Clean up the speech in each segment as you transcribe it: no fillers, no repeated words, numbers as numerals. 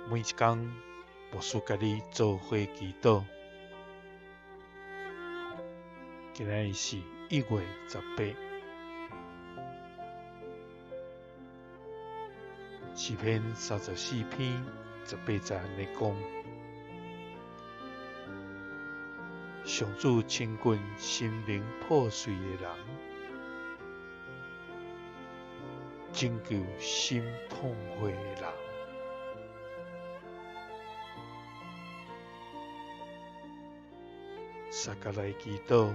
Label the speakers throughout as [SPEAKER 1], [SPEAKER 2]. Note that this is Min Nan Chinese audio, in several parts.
[SPEAKER 1] 每一工，牧師佮你做伙祈禱。今仔日是1月18，詩篇34篇18節按呢講：上主親近心靈破碎的人，拯救心痛悔的人。相佮來祈禱，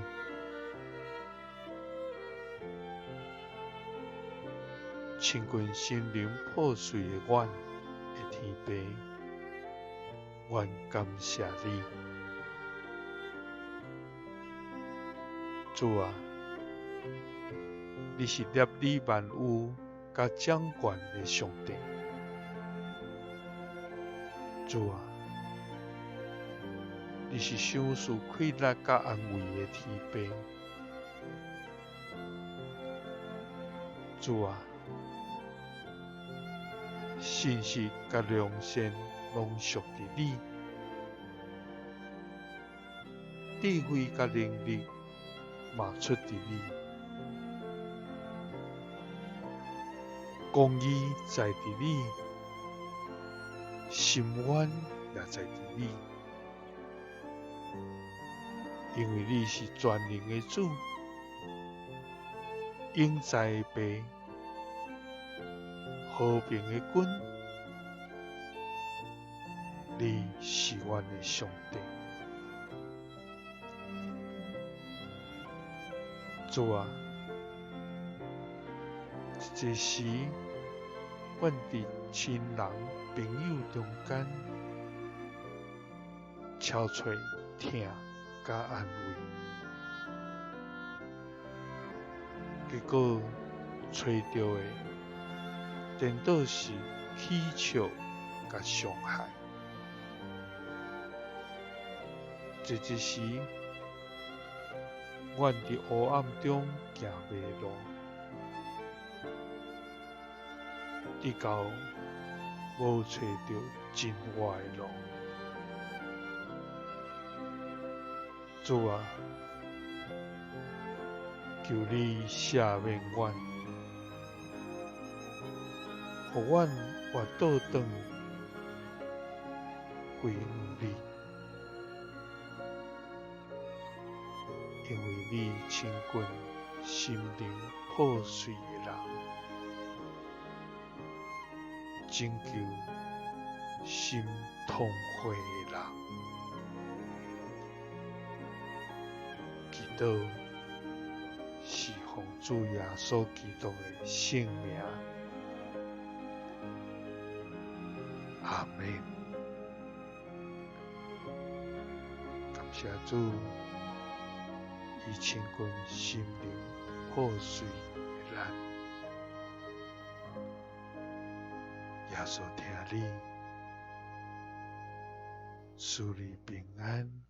[SPEAKER 1] 親近心靈破碎的阮的天父，阮感謝你，主啊，你是捏理萬有佮掌權的上帝，主啊，你是賞賜氣力佮安慰的天父，主啊，信實佮良善攏屬佇你，智慧佮能力嘛出佇你，公義在佇你，深淵也在佇你。因為你是全能的主，永在的父，和平的君，你是阮的上帝。主啊，這時阮佇親人朋友中間，敲揣疼佮安慰，結果揣著的顛倒是恥笑佮傷害。這一時，阮佇黑暗中行迷路，直到無揣著真活的路。主啊，求你赦免阮，予阮活倒轉歸向你，因為你親近心靈破碎的人，拯救心痛悔的人。祈禱是奉主耶穌基督的聖名，阿們。感謝主，伊親近心靈破碎的咱，耶穌疼你，賜你平安。